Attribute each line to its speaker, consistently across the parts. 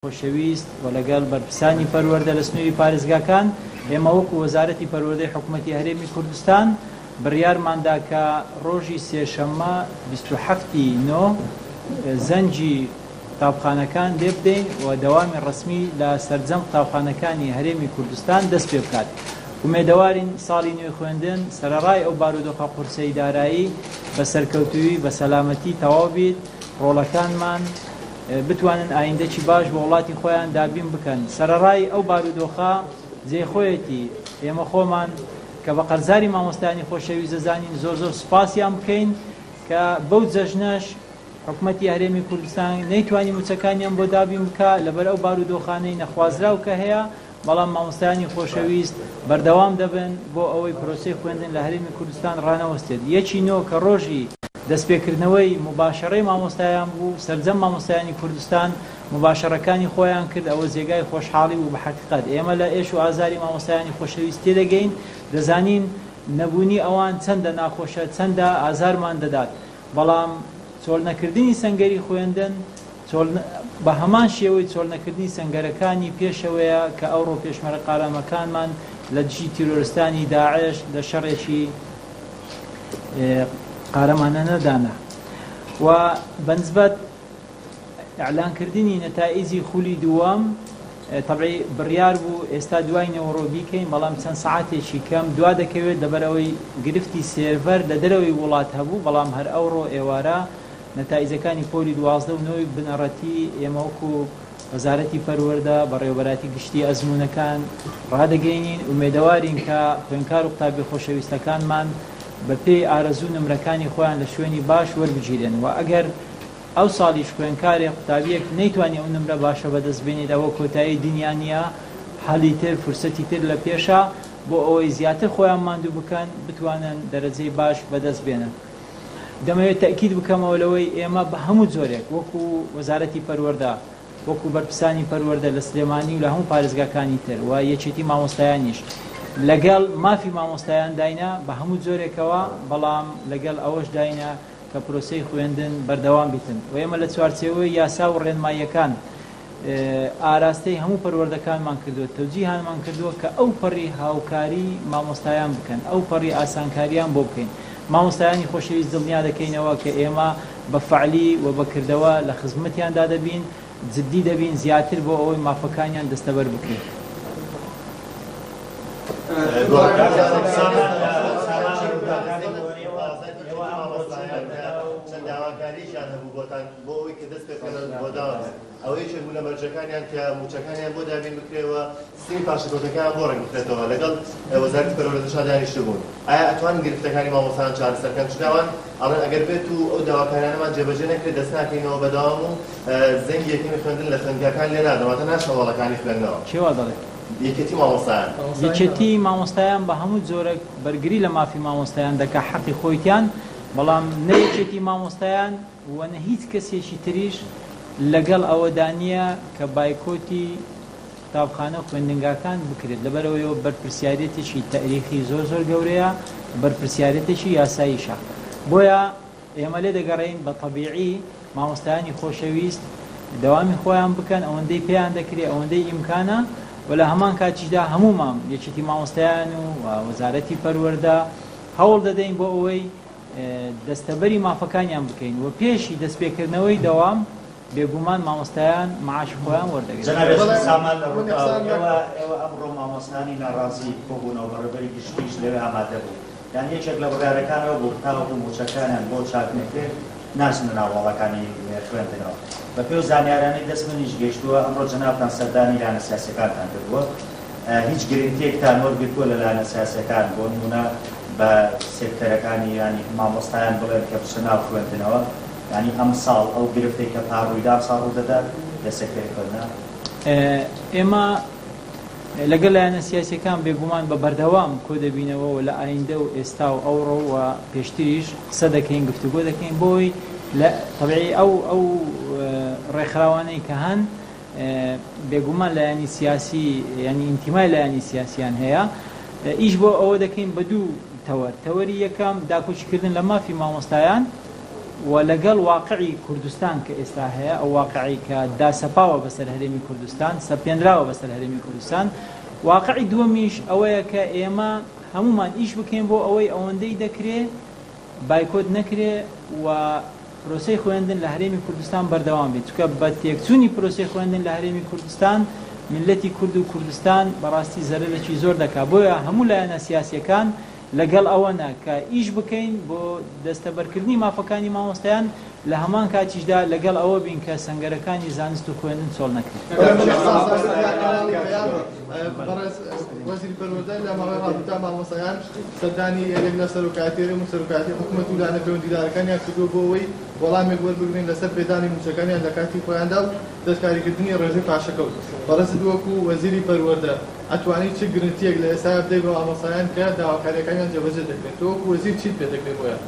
Speaker 1: خۆشەویست و لەگەڵ بەرپرسانی پەروەردە لە سنووری پارێزگاکان، ئێمە وەکو وەزارەتی پەروەردەی حکومەتی هەرێمی کوردستان بڕیارماندا کە ڕۆژی سێشەممە 27 ی نۆ زەنگی قوتابخانەکان لێبدەین و دەوامی ڕەسمی لە سەرجەم قوتابخانەکانی هەرێمی کوردستان دەست پێبکات. ئومێدەوارین ساڵی نوێی خوێندن سەرەڕای ئەو بارودۆخە قورسەی دارایی بە سەرکەوتوویی بە سەلامەتی تەواو بیت، ڕۆڵەکانمان بتوانن ئایندەکی باش بۆ وڵاتی خۆیان دابین بکەن، سەرەڕای ئەو بارودۆخە جێی خۆیەتی ئێمە خۆمان کە بە قەرزاری مامۆستایانی خۆشەویست دەزانین زۆر زۆر سوپاسیان بکەین کە بەو جەژنەش حکومەتی هەرێمی کوردستان نەیتوانی موچەکانیان بۆ دابین بکا لەبەر ئەو بارودۆخانەی نەخوازراو کە هەیە، بەڵام مامۆستایانی خۆشەویست بەردەوام دەبن بۆ ئەوەی پرۆسەی خوێندن لە هەرێمی کوردستان ڕانەوەستێت. یەکی نۆ کە ڕۆژی دەستپێکردنەوەی موباشەڕەی مامۆستایان بوو، سەرجەم مامۆستایانی کوردستان موباشەڕەکانی خۆیان کرد، ئەوە جێگای خۆشحاڵی بوو بە حەقیقەت ئێمە لە ئێش و ئازاری مامۆستایانی خۆشەویست تێدەگەین، دەزانین نەبوونی ئەوان چەندە ناخۆشە، چەندە ئازارمان دەدات، بەڵام چۆڵنەکردنی سەنگەری خوێندن چۆل بە هەمان شێوەی چۆلنەکردنی سەنگەرەکانی پێشەوەیە کە ئەوڕۆ پێشمەرگە قارەمەکانمان لە دژی تیرۆرستانی داعش لە شەڕێکی قارەمانانەدانە و بەنسبەت ئیعلانکردنی نەتائیجی خولی دووەم تەبعی بڕیار بوو ئێستا دوای نێوەڕۆ بیکەین بەڵام چەند سەعاتێکی کەم دوا دەکەوێت لەبەرئەوەی گرفتی سێرڤەر لە دەرەوەی وڵات هەبوو بەڵام هەر ئەوڕۆ ئێوارە نەتائیجەکانی پۆلی 12 و نۆی بنەڕەتی ئێمە وەکو وەزارەتی پەروەردە، بەڕێوەبەرایەتی گشتی ئەزموونەکان ڕادەگەینین، ئومێدەوارین کە خوێندکار و قوتابیە خۆشەویستەکانمان بە پێی ئارەزوو نمرەکانی خۆیان لە شوێنی باش وەربگیرێن و ئەگەر ئەو ساڵیش خوێندکارێک قوتابیەک نەیتوانی ئەو نمرە باشە بەدەست بێنێت ئەوە کۆتایی دنیا نیە هەلی تر فرسەتی تر لە پێشە بۆ ئەوەی زیاتر خۆیان ماندوو بکەن بتوانن دەرەجەی باش بەدەست بێنن. دەمەوێت تەئکید بکەمەوە لەوەی ئێمە بە هەموو جۆرێک وەکو وەزارەتی پەروەردە، وەکو بەرپرسانی پەروەردە لە سلێمانی و لە هەموو پارێزگاکانی تر و یەکێتی مامۆستایانیش لەگەڵ مافی مامۆستایان داینە بە هەموو جۆرێکەوە، بەڵام لەگەڵ ئەوەش داینە کە پرۆسەی خوێندن بەردەوام بیتن و ئێمە لە چوارچێوەی یاسا و ڕێنماییەکان ئاراستەی هەموو پەروەردەکانمان کردووە، تەوجیهانمان کردووە کە ئەو پەڕی هاوکاری مامۆستایان بکەن، ئەو پەڕی ئاسانکاریان بۆ بکەین. مامۆستایانی خۆشەویست دڵنیا دەکەینەوە کە ئێمە بە فەعلی و بە کردەوە لە خزمەتیاندا دەبین، جدی دەبین زیاتر بۆ ئەوەی مافەکانیان دەستەبەر بکرێت.
Speaker 2: ئەوە یەکێک بوو لە مەرجەکانیان کە مووچەکانیان بۆ دابین بکرێ و سیستمی پاشەکەوتەکەیان بۆ ڕێک بخرێتەوە، لەگەڵ وەزارەتی پەروەردەشا دانیشتبوون. ئایا ئەتوانن گرفتەکانی مامۆستایان چارەسەر بکەن؟ چونکە ئەوان ئەڵێن ئەگەر بێت و ئەو داواکاریانەمان جێبەجێ نەکرێت دەست ناکەینەوە بە دەوام و زەنگی یەکەمی خوێندن لە خوێندگاکان لێ نادەن، واتە ناچنە هۆڵەکانی خوێندنەوە.
Speaker 1: کێ وا دەڵێت؟
Speaker 2: یەکێتی مامۆستایان.
Speaker 1: یەکێتی مامۆستایان بە هەموو جۆرەک بەرگری لە مافی مامۆستایان دەکا حەقی خۆیتیان، بەڵام نە یەکێتی مامۆستایان، و نە هیچ کەسێکی تریش لەگەڵ ئەوەدا نییە کە بایکۆتی قوتابخانە و خوێندنگاکان بکرێت، لەبەرئەوەی ئەوە بەرپرسیاریەتێکی تەئریخی زۆر زۆر گەورەیە و بەرپرسیاریەتێکی یاساییشە. بۆیە ئێمە لێ دەگەڕێین بە تەبیعی مامۆستایانی خۆشەویست دەوامی خۆیان بکەن ئەوەندەی پێیان دەکرێ، ئەوەندەی ئیمکانە و لە هەمان کاتیشدا هەموومان یەکێتی مامۆستایان و وەزارەتی پەروەردە هەوڵ دەدەین بۆ ئەوەی دەستەبەری مافەکانیان بکەین و پێشی دەستپێکردنەوەی دەوام بێگومان مامۆستایان معاشی خۆیان وەردەگرن.
Speaker 3: جەنابی سامان لە ڕووداو، ئێوە ئێوە ئەمڕۆ مامۆستایانی ناڕازی کۆبوونەوە، بەڕێوەبەری گشتیش لەوێ ئامادە بوو، یان یەکێک لە بڕیارەکان ئەوە بوو تاوەکو مووچەکانیان بۆ چاک نەکرێت ناچنە ناو هۆڵەکانی خوێندنەوە. بەپێی ئەو زانیارانەی دەست منیش گەیشتووە ئەمڕۆ جەنابتان سەردانی لایەنە سیاسیەکانتان کردووە، هیچ گرنتیەکتان وەرگرتووە لە لایەنە سیاسیەکان بۆ نموونە بە سێکتەرەکانی یانی مامۆستایان بڵێن کە بچنە ناو خوێندنەوە یانی ئەمساڵ ئەو گرفتەی کە پار ڕوویدا ئەمساڵ ڕوودەدات لە سێکتەری خوێندنا؟
Speaker 1: ئێمە لەگەڵ لایەنە سیاسیەکان بێگومان بە بەردەوام کۆدەبینەوە و لە ئایندە و ئێستا و ئەوڕۆ و پێشتریش قسە دەکەین گفتوگۆ دەکەین بۆی لە تەبعی ئەو ئەو ڕێکخراوانەی کە هەن بێگومان لایەنی سیاسی یانی ئینتیمای لایەنی سیاسیان هەیە ئیش بۆ ئەوە دەکەین بە دوو تەوەر تەوەری یەکەم داکۆکیکردن لە مافی مامۆستایان و لەگەڵ واقعی کوردستان کە ئێستا هەیە، ئەو واقعەی کە داسەپاوە بەسەر هەرێمی کوردستان، سەپێنراوە بەسەر هەرێمی کوردستان. واقعی دووەمیش ئەوەیە کە ئێمە هەموومان ئیش بکەین بۆ ئەوەی ئەوەندەی دەکرێ بایکۆت نەکرێ و پرۆسەی خوێندن لە هەرێمی کوردستان بەردەوام بێت، چونکە بە تێکچوونی پرۆسەی خوێندن لە هەرێمی کوردستان میللەتی کورد و کوردستان بەڕاستی زەرەرێکی زۆر دەکات، بۆیە هەموو لایەنە سیاسییەکان لەگەڵ ئەوەنە کە ئیش بکەین بۆ دەستەبەرکردنی مافەکانی مامۆستایان، لە هەمان کاتیشدا لەگەڵ ئەوە بین کە سەنگەرەکانی زانست و خوێندن چۆڵ نەکرێن.
Speaker 4: بەڕێز وەزیری پەروەردە لە ماوەی ڕابردوودا مامۆستایان سەردانی یەک لە سەرۆکایەتی هەرێم و سەرۆکایەتی حکومەت و لایەنە پەیوەندیدارەکانیان کردووە بۆ ئەوەی وەڵامێک وەربگرن لەسەر پێدانی مووچەکانیان لە کاتی خۆیاندا و دەستکاریکردنی ڕێژەی پاشەکەوت. بەڕێزت وەکو وەزیری پەروەردە ئەتوانی چ گرنتیەک لە ئێستایا بدەی بە مامۆستایان کە داواکاریەکانیان جێبەجێ دەکرێت؟ تۆ وەکو وەزیر چیت پێ دەکرێت بۆیان؟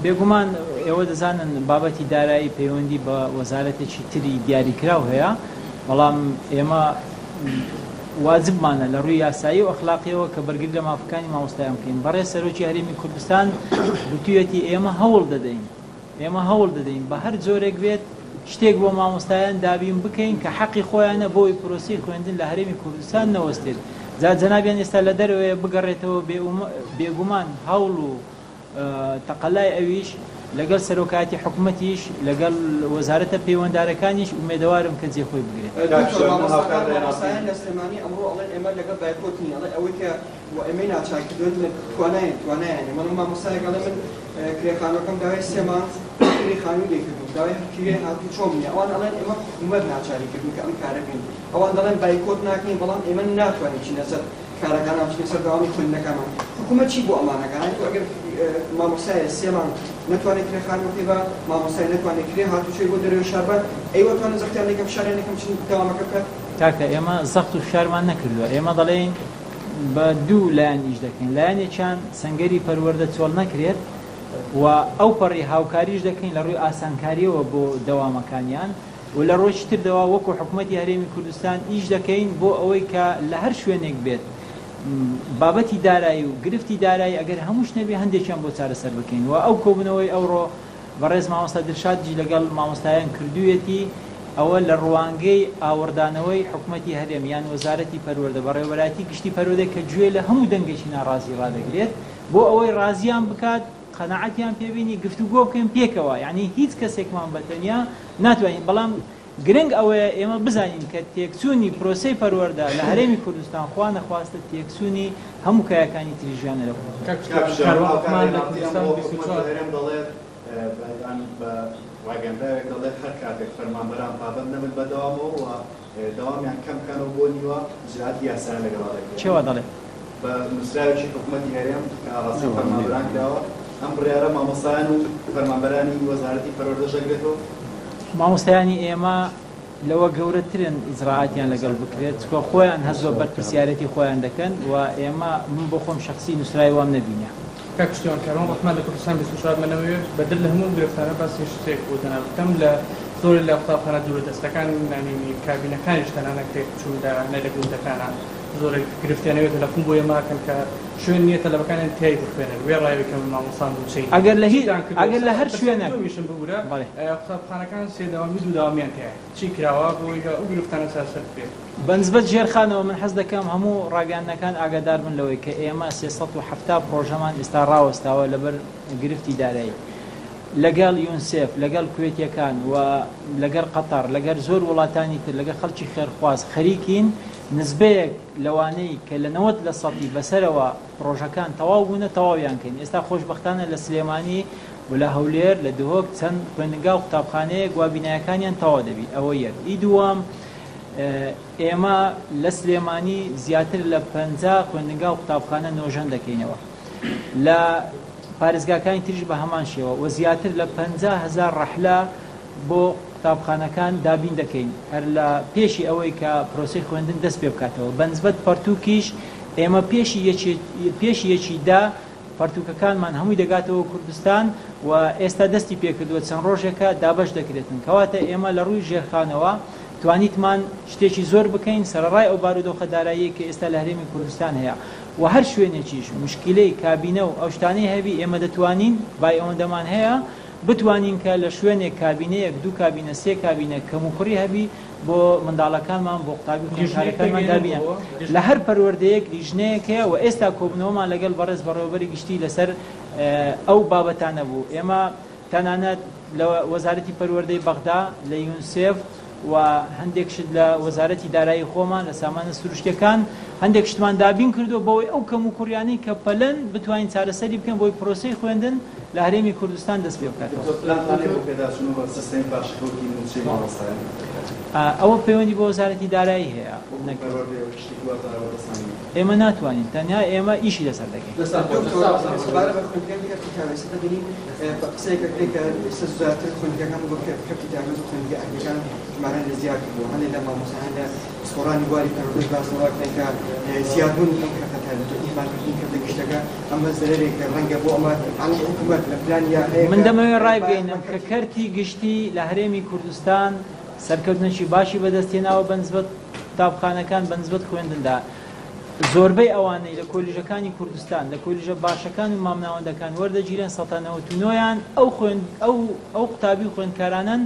Speaker 1: بێگومان ئێوە دەزانن بابەتی دارایی پەیوەندی بە وەزارەتێکی تری دیاریکراو هەیە، بەڵام ئێمە واجبمانە لە ڕووی یاسایی و ئەخلاقیەوە کە بەرگری لە مافەکانی مامۆستایان بکەین. بەڕێز سەرۆکی هەرێمی کوردستان گوتویەتی ئێمە هەوڵ دەدەین، ئێمە هەوڵ دەدەین بە هەر جۆرێک بێت شتێک بۆ مامۆستایان دابین بکەین کە حەقی خۆیانە بۆی پرۆسەی خوێندن لە هەرێمی کوردستان نەوەستێت. جا جەنابیان ئێستا لە دەرەوەیە بگەڕێتەوە بێگومان هەوڵ و تەقەلای ئەویش لەگەڵ سەرۆکایەتی حکومەتیش لەگەڵ وەزارەتە پەیوەندارەکانیش ئومێدەوارم کە جێ خۆی بگرێت.
Speaker 5: دکتۆر مامۆستاکان مامۆستایان لە سلێمانی ئەمڕۆ ئەڵێن ئێمە لەگەڵ بایکۆت نین ئەڵێ ئەوەی کە و ئێمەی ناچار کردووە لە توانایان توانایان نیە بەڵام مامۆستایەک ئەڵێ من کرێ خانووەکەم داوای سێ مانگ کرێی خانووی لێ کردووم داوای کرێ هاتوچۆم نیە ئەوان ئەڵێن ئێمە حکوومەت ناچاری کردوون کە ئەم کارە بکەین ئەوان دەڵێن بایکۆت ناکەین بەڵام ئێمە ناتوانین بچینە سەر کارەکانمان بچینە سەر دەوامی خوێندنەکانمان حکوومەت چی بۆ ئەمانەکە یانی تۆ ئەگەر مامۆستایە سێ مانگ نەتوانێت کرێ خانووەکەی بە مامۆستای نەتوانێت کرێ هاتوچۆی بۆ دەرەوەی شار بات ئەی وەتوانن زەختیان لێکەن فشاریان لێکەن بچن دەوامەکە بکات؟
Speaker 1: کاکە ئێمە زەخت و فشارمان نەکردووە ئێمە دەڵێین بە دوو لایەن ئیش دەکەین، لایەنێکیان سەنگەری پەروەردە چۆڵ نەکرێت و ئەوپەڕی هاوکاریش دەکەین لە ڕووی ئاسانکارییەوە بۆ دەوامەکانیان و لە ڕووێکی تردەوە وەکو حکومەتی هەرێمی کوردستان ئیش دەکەین بۆ ئەوەی کە لە هەر شوێنێک بێت بابەتی دارایی و گرفتی دارایی ئەگەر هەمووش نەبێ هەندێکیان بۆ چارەسەر بکەین و ئەو کۆبوونەوەی ئەوڕۆ بەڕێز مامۆستا دلشادیش لەگەڵ مامۆستایان کردوویەتی، ئەوە لە ڕوانگەی ئاوڕدانەوەی حکومەتی هەرێم یان وەزارەتی پەروەردە، بەڕێوەبەرایەتی گشتی پەروەردە کە گوێ لە هەموو دەنگێکی ناڕازی ڕادەگرێت بۆ ئەوەی ڕازیان بکات، قەناعەتیان پێ بینی، گفتوگۆ بکەین پێکەوە، یانی هیچ کەسێکمان بە تەنیا ناتوانین، بەڵام گرنگ ئەوەیە ئێمە بزانین کە تێکچوونی پرۆسەی پەروەردە لە هەرێمی کوردستان خوا نەخواستە تێکچوونی هەموو کایەکانی تری ژیانە لە کوردستان.
Speaker 6: کاک پشتیوان کاروان عوسمان لە کوردستان 24. هەرێم دەڵێت بە ڕاگەندراوێک دەڵێت هەر کاتێک فەرمانبەران پابەند نەبن بە دەوامەوە و دەوامیان کەم بکەنەوە بۆ نیوە ئیجرائاتی یاسایان لەگەڵا دەکرێت.
Speaker 1: کێ وا دەڵێ؟
Speaker 6: بە نووسراوێکی حکومەتی هەرێم کە ئاڕاستەی فەرمانبەران کراوە، ئەم بڕیارە مامۆستایان و فەرمانبەرانی وەزارەتی پەروەردەش دەگرێتەوە؟
Speaker 1: مامۆستایانی ئێمە لەوە گەورەترن ئیجرائاتیان لەگەڵ بکرێت، چونکە خۆیان هەست بە بەرپرسیارێتی خۆیان دەکەن و ئێمە، من بۆ خۆم شەخسی نووسراوی وام نەبینیە.
Speaker 7: کاک پشتیوان کاروان ڕەحمان لە کوردستان 24 من ئەمەوێت بەدەر لە هەموو ئەم گرفتانە باسی شتێک بۆ جەنابت بکەم لە زۆرێ لە قوتابخانە دوورە دەستەکان یانی کابینەکانیش تەنانەت تێکچوون لە هەنێ لە گوندەکانا زۆرێک گرفتیان هەیە تەلەفون بۆ ئێمە ئەکەن کە شوێن نییە تەلەبەکانیان تیای بخوێنن وێڕای ئەوەی کە مامۆستا مووچەی نییە
Speaker 1: ئەگەر لە هی
Speaker 7: چیتان کردووە
Speaker 1: ئەگەر لە هەر
Speaker 7: پرسیاری
Speaker 1: شوێنەک
Speaker 7: دووەمیشم ببورە
Speaker 1: بەڵێ.
Speaker 7: قوتابخانەکان سێ دەوامی دوو دەوامیان تیایە چی کراوە بۆ ئەوەی کە ئەو گرفتانە چارەسەر بکرێت؟
Speaker 1: بە نسبەت ژێرخانەوە من حەز دەکەم هەموو ڕاگەیاندنەکان ئاگادار بن لەوەی کە ئێمە 370 پڕۆژەمان ئێستا ڕاوەستاوە لەبەر گرفتی دارایی لەگەڵ یونسێف لەگەڵ کوێتیەکان و لەگەر قەتەڕ لەگەر زۆر وڵاتانی تر لەگەر خەڵکی خێرخواز خەریکین نسبەیەک لەوانەی کە لە 90 لە سەتی بەسەرەوە پڕۆژەکان تەواو بوونە تەواویان کەین ئێستا خۆشبەختانە لە سلێمانی و لە هەولێر لە دهۆک چەند خوێندنگا و قوتابخانەیەک وا بینایەکانیان تەواو دەبی ئەوە یەک ئی دووەم ئێمە لە سلێمانی زیاتر لە 50 خوێندنگا و قوتابخانە نۆژەن دەکەینەوە لە پارێزگاکانی تریش بە هەمان شێوە و زیاتر لە 50 هەزار ڕەحلە بۆ قوتابخانەکان دابین دەکەین هەر لە پێشی ئەوەی کە پرۆسەی خوێندن دەست پێ بکاتەوە بەنسبەت پەرتووکیش ئێمە پێشی یەکی پێشی یەکی دا پەرتووکەکانمان هەمووی دەگاتەوە کوردستان و ئێستا دەستی پێکردووە چەند ڕۆژێکە دابەش دەکرێتن کەواتە ئێمە لە ڕووی ژێرخانەوە توانیتمان شتێکی زۆر بکەین سەرەڕای ئەو بارودۆخە داراییەی کە ئێستا لە هەرێمی کوردستان هەیە و هەر شوێنێکیش مشکیلەی کابینە و ئەو شتانەی هەبی ئێمە دەتوانین بای ئەوەندەمان هەیە. بتوانین کە لە شوێنێک کابینەیەک، دوو کابینە، سێ کابینە کەموکوڕی هەبی بۆ منداڵەکانمان، بۆ قوتابی و خوێندکارەکانمان دابینە. لە هەر پەروەردەیەک لیژنەیەک هەیە و ئێستا کۆبوونەوەمان لەگەڵ بەڕێز بەڕێوەبەری گشتی لەسەر ئەو بابەتانە بوو. ئێمە تەنانەت لە وەزارەتی پەروەردەی بەغدا، لە یونسێف و هەندێک شت لە وەزارەتی دارایی خۆمان، لە سامانە سروشتیەکان هەندێک شتمان دابین کردووە بەوەی ئەو کەموکوڕیانەی کە پەلەن بتوانین چارەسەری بکەین بۆی پرۆسەی خوێندن لە هەرێمی کوردستان دەست پێ بکاتەوە.
Speaker 6: دکتۆر پلانتان هەیە بۆ پێداچوونەوە بە سیستەمی پاشەکەوتی مووچەی مامۆستایان؟
Speaker 1: ئەوە پەیوەندی بە وەزارەتی دارایی هەیە
Speaker 6: وەکو
Speaker 1: نەک
Speaker 6: پەروەردەیە وەک شتێکی واتان لەبەردەستان نییە؟
Speaker 1: ئێمە ناتوانین، تەنیا ئێمە ئیشی لەسەر دەکەین.
Speaker 5: دکتۆر سەبارەت بە خوێندنگای کەرتی تایبەت ئێستا دەبینین قسەیەک ئەکرێت کە ئێستا زیاتر خوێندنگاکان بوو بە کەرتی تایبەت و خوێندنگە ئەهلیەکان ژمارەیان لێ زیاد کردووە، هەندێک لە مامۆستایان لە پسپۆڕانی بواری پەروەردەش باس لەوە ئەکەن کە زیادبوونی ئەم کەرتە تایبەتە و ئیهمالکردنی کەرتە گشتەکە ئەمە زەرەرێکە ڕەنگە بۆ ئەمە یانی حکوومەت لە پلانیا هەیە
Speaker 1: من
Speaker 5: کە
Speaker 1: دەمەوێت
Speaker 5: بایەخ بە
Speaker 1: ڕایبگەینم کە
Speaker 5: کەرتی
Speaker 1: کەرتی گشتی لە هەرێمی کوردستان سەرکەوتنێکی باشی بەدەستهێناوە بەنسبەت قوتابخانەکان، بەنسبەت خوێندندا. زۆربەی ئەوانەی لە کۆلیژەکانی کوردستان، لە کۆلیژە باشەکان و مامناوەندەکان وەردەگیرێن، سەتا 99 یان ئەو خوێند ئەو ئەو قوتابی و خوێندکارانەن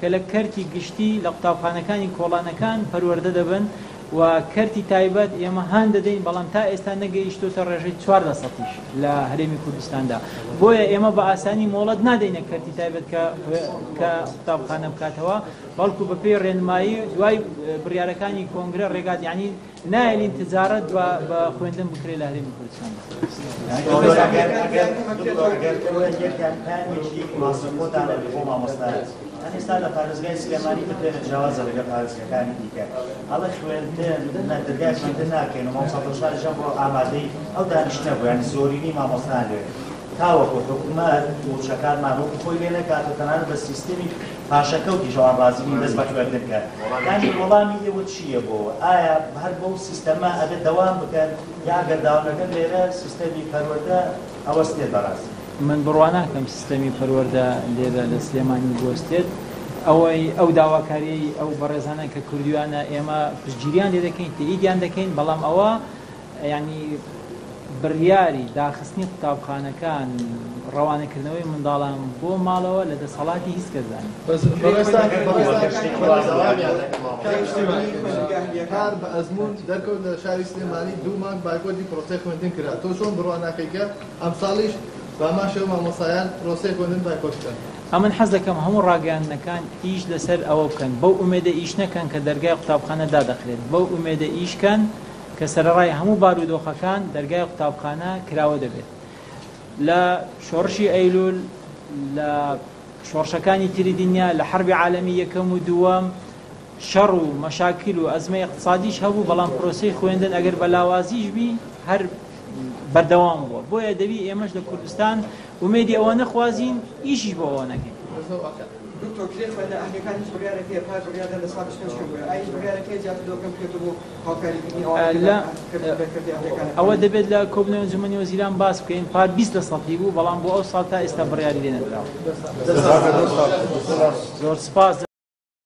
Speaker 1: کە لە کەرتی گشتی لە قوتابخانەکانی کۆڵانەکان پەروەردە دەبن و کەرتی تایبەت ئێمە هان دەدەین بەڵام تا ئێستا نەگەیشتۆتە ڕێژەی چوار لە سەتیش لە هەرێمی کوردستاندا بۆیە ئێمە بە ئاسانی مۆڵەت نادەینە کەرتی تایبەت کە کە قوتابخانە بکاتەوە بەڵکو بەپێی ڕێنمایی دوای بڕیارەکانی کۆنگرە ڕێگات یعنی نایەلین تجارەت بە بە خوێندن بکرێت لە هەرێمی کوردستاندا.
Speaker 3: دکتۆر ئەگەر ئەگەر دکتۆر ئەگەر ئێوە یەکیان پەیامێکی ڕاستەوخۆتان هەبێ بۆ مامۆستایان یان ئێستا لە پارێزگای سلێمانی بتێنە جیاوازە لەگەڵ پارێزگاکانی دیکە ئەڵێ خوێندن نە دەرگای خوێندن ناکەین و مامۆستا دڵشادیش ئەمڕۆ ئامادەی ئەو دانیشتنە بوو یانی زۆرینەی مامۆستایان لەوێ تاوەکو حکومەت مووچەکانمان وەکو خۆی لێ نەکات و تەنانەت بە سیستمی پاشەکەوتیش ئەوان ڕازی نین دەست بە خوێندن بکەن یانی وەڵامی ئێوە چییە بۆ ئایا هەر بەو سیستەمە ئەبێت دەوام بکەن یا ئەگەر داوام نەکەن لێرە سیستەمی پەروەردە ئەوەستێت بەڕاستی؟
Speaker 1: من بڕوا ناکەم سیستەمی پەروەردە لێرە لە سلێمانی بوەستێت، ئەوەی ئەو داواکاریەی ئەو بەڕێزانە کە کردویانە ئێمە پشتگیریان لێ دەکەین تەئیدیان دەکەین، بەڵام ئەوە یانی بڕیاری داخستنی قوتابخانەکان و ڕەوانەکردنەوەی منداڵان بۆ ماڵەوە لە دەسەڵاتی هیچ کەسدا نییە.
Speaker 4: بەس بەڕێزتان بەڕێزتان کار بە ئەزموون دەرکەوت لە شاری سلێمانی دوو مانگ بایکۆتی پرۆسەی خوێندن کرا تۆ چۆن بڕوا ناکەی کە ئەمساڵیش بە هەمان شێوە مامۆستایان پرۆسەی خوێندن بایکۆت بکەن؟
Speaker 1: ئەمن حەز دەکەم هەموو ڕاگەیاندنەکان ئیش لەسەر ئەوە بکەن بەو ئومێدە ئیش نەکەن کە دەرگای قوتابخانە دادەخرێت بەو ئومێدە ئیش کەن کە سەرەڕای هەموو بارودۆخەکان دەرگای قوتابخانە کراوە دەبێت. لە شۆڕشی ئەیلول، لە شۆڕشەکانی تری دنیا، لە حەربی عالەمی یەکەم و دووەم شەڕ و مەشاکیل و ئەزمەی ئیقتسادیش هەبوو، بەڵام پرۆسەی خوێندن ئەگەر بە لاوازیش بی هەر بەردەوام بووە. بۆیە دەبی ئێمەش لە کوردستان ئومێدی ئەوە نەخوازین، ئیشیش بۆ ئەوە نەکەین.
Speaker 5: دکتۆر کرێ خوێندنە ئەهلیەکان هیچ بڕیارێک هەیە پار بڕیاردا لە ساڵ 25 کەم بووە ئایا هیچ بڕیارێک هەیە زیاتر لەوە کەم بکرێتەوە بۆ هاوکاریکردنی ئەوانەی کە
Speaker 1: لە
Speaker 5: لە کەرتی ئەهلیەکان
Speaker 1: ئەوە
Speaker 5: ئەخوێنن؟
Speaker 1: دەبێت لە کۆبوونەوەی ئەنجومەنی وەزیران باس بکەین پار 20 لە سەدی بوو بەڵام بۆ ئەو ساڵ تا ئێستا بڕیاری لێ نەدراوە. زۆر سپاس.